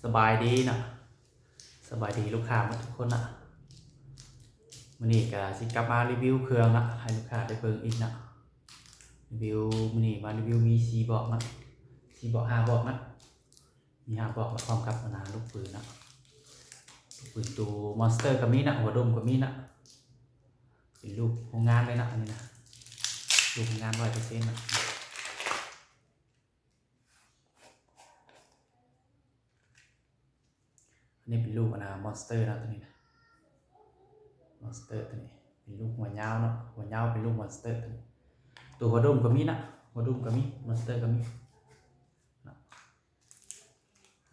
ສະບາຍດີເນາະ ສະບາຍດີລູກຄ້າໝົດທຸກຄົນເນາະ. ມື້ນີ້ກໍຊິກັບມາຣີວິວເຄື່ອງເນາະ ໃຫ້ລູກຄ້າໄດ້ເບິ່ງອີກເນາະ. ຣີວິວມື້ນີ້ມາຣີວິວມີສີ່ບອກເນາະ ສີ່ບອກ ຫ້າບອກເນາະ. ມີຫ້າບອກ ແລະ ພ້ອມກັບອັນນາລູກປືນເນາະ. ລູກປືນໂຕມອນສເຕີກໍມີເນາະ ຫົວດົມກໍມີເນາະ. ເປັນລູກໂຮງງານເລີຍເນາະ ອັນນີ້ນະ ລູກໂຮງງານຮ້ອຍເປີເຊັນເນາະ. ອັນນີ້ເປັນລູກອັນນາມອນສເຕີເນາະ ໂຕນີ້ນະ ມອນສເຕີໂຕນີ້ ເປັນລູກຫົວຍາວເນາະ ຫົວຍາວເປັນລູກມອນສເຕີໂຕນີ້. ໂຕຫົວດົມກໍມີເນາະ ຫົວດົມກໍມີ ມອນສເຕີກໍມີເນາະ.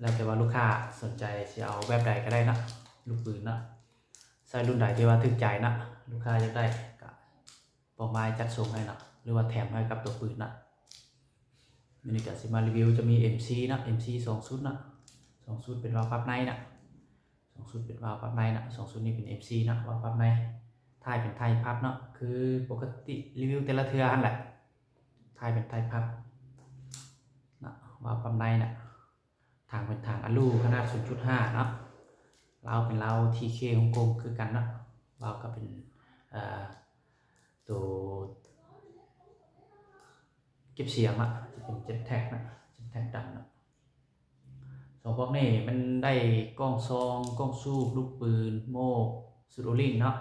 ແລ້ວແຕ່ວ່າລູກຄ້າສົນໃຈຊິເອົາແບບໃດກໍໄດ້ເນາະ ລູກປືນເນາະ. ໃຊ້ລຸ້ນໃດທີ່ວ່າຖືກໃຈເນາະ ລູກຄ້າຢາກໄດ້ກໍບອກມາຈັດສົ່ງໃຫ້ເນາະ ຫຼືວ່າແຖມໃຫ້ກັບໂຕປືນເນາະ. ມື້ນີ້ກໍຊິມາຣີວິວ ຈະມີເອັມຊີເນາະ ເອັມຊີສອງຊຸດເນາະ ສອງຊຸດເປັນວາວປັບໃນເນາະ ສອງຊຸດເປັນວາວປັບໃນເນາະ. ສອງຊຸດນີ້ເປັນເອັມຊີເນາະ ວາວປັບໃນ ທ້າຍເປັນທ້າຍພັບເນາະ ຄືປົກກະຕິຣີວິວແຕ່ລະເທື່ອຫັ້ນແຫຼະ ທ້າຍເປັນທ້າຍພັບເນາະ ວາວປັບໃນເນາະ. ຖັງເປັນຖັງອາລູຂະໜາດສູນຈຸດຫ້າເນາະ ລາວເປັນລາວທີເຄຮົງກົງຄືກັນເນາະ. ວາວກໍເປັນ ເອີ ໂຕເກັບສຽງເນາະ ຈະເປັນເຈັດແທັກເນາະ ເຈັດແທັກດຳເນາະ. ສອງບອກນີ້ມັນໄດ້ກ້ອງຊອງ ກ້ອງສູບ ລູກປືນ ໂມ່ ຊຸດໂອລິງເນາະ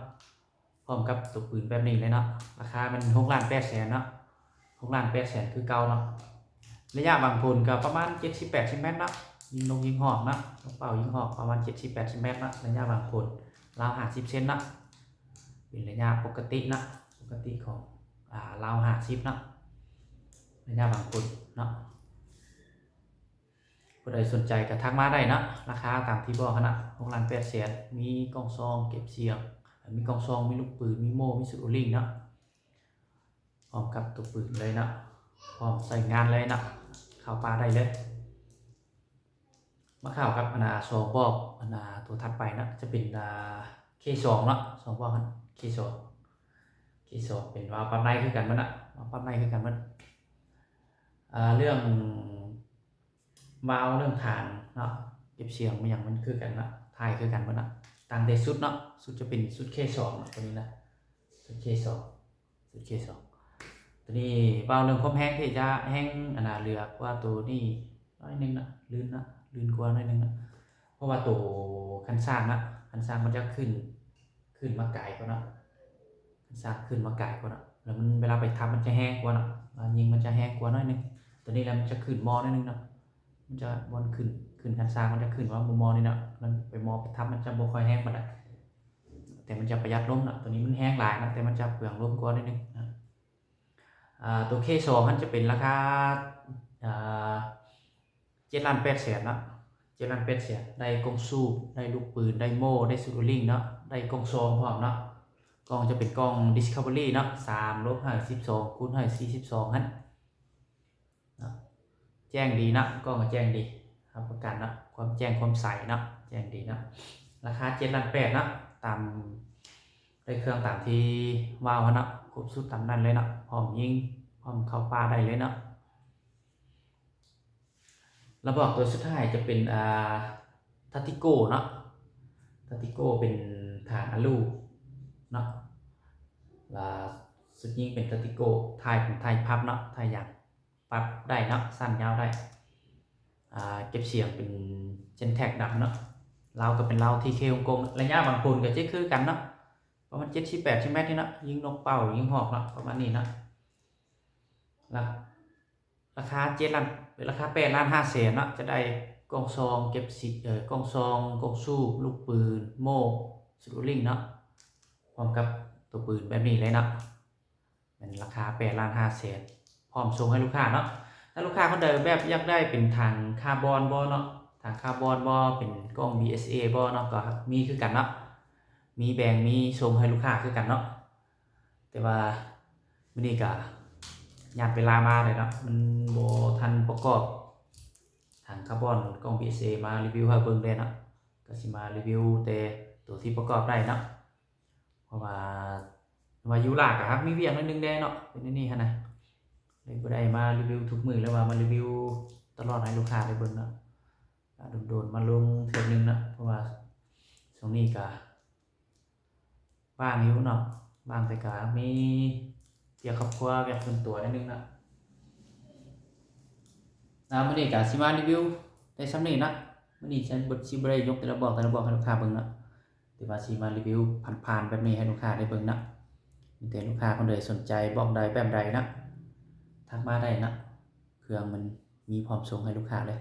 ພ້ອມກັບໂຕປືນແບບນີ້ເລີຍເນາະ. ລາຄາແມ່ນຫົກລ້ານແປດແສນເນາະ ຫົກລ້ານແປດແສນຄືເກົ່າເນາະ. ໄລຍະຫວັງຜົນກໍປະມານເຈັດສິບແປດສິບແມັດເນາະ ຍິງນົກຍິງຮອກເນາະ ນົກເປົ້າຍິງຮອກປະມານເຈັດສິບແປດສິບແມັດເນາະ. ໄລຍະຫວັງຜົນລາວຫ້າສິບເຊັນເນາະ ເປັນໄລຍະປົກກະຕິເນາະ ປົກກະຕິຂອງ ອາ ລາວຫ້າສິບເນາະ ໄລຍະຫວັງຜົນເນາະ. ຜູ້ໃດສົນໃຈກໍທັກມາໄດ້ເນາະ ລາຄາຕາມທີ່ບອກຫັ້ນນະ ຫົກລ້ານແປດແສນ ມີກ້ອງຊອງເກັບສຽງ ມີກ້ອງຊອງ ມີລູກປືນ ມີໂມ່ ມີຊຸດໂອລິງເນາະ ພ້ອມກັບໂຕປືນເລີຍເນາະ ພ້ອມໃຊ້ງານເລີຍເນາະ ເຂົ້າປ່າໄດ້ເລີຍ. ມາເຂົ້າກັບອັນນາສອງບອກ ອັນນາໂຕຖັດໄປເນາະ ຈະເປັນ ອາ ເຄສອງເນາະ ສອງບອກຫັ້ນ ເຄສອງ ເຄສອງເປັນວາວປັບໃນຄືກັນໝົດເນາະ ວາວປັບໃນຄືກັນໝົດ. ອາ ເລື່ອງ ວາວເລື່ອງຖານເນາະ ເກັບສຽງມັນຫຍັງມັນຄືກັນເນາະ ຖ່າຍຄືກັນໝົດເນາະ. ຕັ້ງແຕ່ຊຸດເນາະ ຊຸດຈະເປັນຊຸດເຄສອງເນາະ ໂຕນີ້ນະ ຊຸດເຄສອງ ຊຸດເຄສອງ. ໂຕນີ້ເວົ້າເລື່ອງຄວາມແຮງ ທີ່ຈະແຮງອັນນາເຫຼືອກວ່າໂຕນີ້ໜ້ອຍໜຶ່ງເນາະ ລື່ນເນາະ ລື່ນກວ່າໜ້ອຍໜຶ່ງເນາະ ເພາະວ່າໂຕຄັນຊ້າງເນາະ ຄັນຊ້າງມັນຈະຂຶ້ນ ຂຶ້ນມາກາຍກວ່າເນາະ ຄັນຊ້າງຂຶ້ນມາກາຍກວ່າເນາະ ແລ້ວມັນເວລາໄປທັບມັນຈະແຮງກວ່າເນາະ ເວລາຍິງມັນຈະແຮງກວ່າໜ້ອຍໜຶ່ງ. ໂຕນີ້ແລ້ວມັນຈະຂຶ້ນມໍໜ້ອຍໜຶ່ງເນາະ ມັນຈະບ່ອນຂຶ້ນ ຂຶ້ນຄັນຊ້າງມັນຈະຂຶ້ນວ່າມໍໆນີ້ເນາະ ມັນໄປມໍໄປທັບມັນຈະບໍ່ຄ່ອຍແຮງປານໃດ ແຕ່ມັນຈະປະຢັດລົມເນາະ. ໂຕນີ້ມັນແຮງຫຼາຍເນາະ ແຕ່ມັນຈະເປືອງລົມກວ່າໜ້ອຍໜຶ່ງເນາະ. ອາ ໂຕເຄສອງຫັ້ນຈະເປັນລາຄາ ອາ ເຈັດລ້ານແປດແສນເນາະ ເຈັດລ້ານແປດແສນ ໄດ້ກ້ອງສູບ ໄດ້ລູກປືນ ໄດ້ໂມ່ ໄດ້ຊຸດໂອລິງເນາະ ໄດ້ກ້ອງຊອງພ້ອມເນາະ. ກ້ອງຈະເປັນກ້ອງດິສຄັບເວີຣີເນາະ ສາມລົບຫ້າສິບສອງຄູນຫ້າສິບສອງຫັ້ນເນາະ. ແຈ້ງດີເນາະ ກ້ອງກໍແຈ້ງດີ ຮັບປະກັນເນາະ ຄວາມແຈ້ງຄວາມໃສເນາະ ແຈ້ງດີເນາະ. ລາຄາເຈັດລ້ານແປດເນາະ ຕາມ ໄດ້ເຄື່ອງຕາມທີ່ເວົ້າຫັ້ນເນາະ ຄົບຊຸດຕາມນັ້ນເລີຍເນາະ ພ້ອມຍິງ ພ້ອມເຂົ້າປ່າໄດ້ເລີຍເນາະ. ລະບອກໂຕສຸດທ້າຍຈະເປັນ ອາ ທາຕິໂກເນາະ ທາຕິໂກເປັນຖານອາລູເນາະ ລະຊຸດຍິງເປັນທາຕິໂກ ທ້າຍເປັນທ້າຍພັບເນາະ ທ້າຍຢາງປັບໄດ້ເນາະ ສັ້ນຍາວໄດ້. ອາ ເກັບສຽງເປັນເຈັດແທັກດຳເນາະ ລາວກໍເປັນລາວທີເຄຮົງກົງ ໄລຍະຫວັງຜົນກໍຈະຄືກັນເນາະ ປະມານເຈັດສິບແປດສິບແມັດນີ້ເນາະ ຍິງນົກເປົ້າຍິງຮອກເນາະ ປະມານນີ້ເນາະ. ລະ ລາຄາເຈັດລ້ານ ລາຄາແປດລ້ານຫ້າແສນເນາະ ຈະໄດ້ກ້ອງຊອງເກັບສຽງ ເອີ ກ້ອງຊອງ ກ້ອງສູບ ລູກປືນ ໂມ່ ຊຸດໂອລິງເນາະ ພ້ອມກັບໂຕປືນແບບນີ້ເລີຍເນາະ ແມ່ນລາຄາແປດລ້ານຫ້າແສນ ພ້ອມສົ່ງໃຫ້ລູກຄ້າເນາະ. ຖ້າລູກຄ້າຄົນໃດແບບຢາກໄດ້ເປັນຖັງຄາບອນບໍເນາະ ຖັງຄາບອນບໍ ເປັນກ້ອງບີເອສເອບໍເນາະ ກໍມີຄືກັນເນາະ ມີແບ່ງ ມີສົ່ງໃຫ້ລູກຄ້າຄືກັນເນາະ. ແຕ່ວ່າມື້ນີ້ກະຍາດເວລາມາເລີຍເນາະ ມັນບໍ່ທັນປະກອບຖັງຄາບອນກ້ອງບີເອສເອມາຣີວິວໃຫ້ເບິ່ງເລີຍເນາະ ກະຊິມາຣີວິວແຕ່ໂຕທີ່ປະກອບໄດ້ເນາະ ເພາະວ່າ ວ່າຢູ່ລາວກະຮັກມີວຽກໜ້ອຍໜຶ່ງແດ່ເນາະ ເປັນແນວນີ້ຫັ້ນນະ ເລີຍບໍ່ໄດ້ມາຣີວິວທຸກມື້ ຫຼືວ່າມາຣີວິວຕະຫຼອດໃຫ້ລູກຄ້າໄດ້ເບິ່ງເນາະ. ໄປ ກະດົນໆມາລົງເທື່ອໜຶ່ງເນາະ ເພາະວ່າຊ່ວງນີ້ກະວ່າງຢູ່ເນາະ ວ່າງ ແຕ່ກະມີວຽກຄອບຄົວ ວຽກສ່ວນຕົວໜ້ອຍໜຶ່ງເນາະ. ອາ ມື້ນີ້ກະຊິມາຣີວິວໄດ້ຊ່ຳນີ້ເນາະ. ມື້ນີ້ຊິບໍ່ ຊິບໍ່ໄດ້ຍົກແຕ່ລະບອກ ແຕ່ລະບອກໃຫ້ລູກຄ້າເບິ່ງເນາະ ແຕ່ວ່າຊິມາຣີວິວຜ່ານໆແບບນີ້ໃຫ້ລູກຄ້າໄດ້ເບິ່ງເນາະ. ມີແຕ່ລູກຄ້າຄົນໃດສົນໃຈບອກໃດແບບໃດເນາະ ທັກມາໄດ້ເນາະ. ເຄື່ອງມັນມີພ້ອມສົ່ງໃຫ້ລູກຄ້າເລີຍ.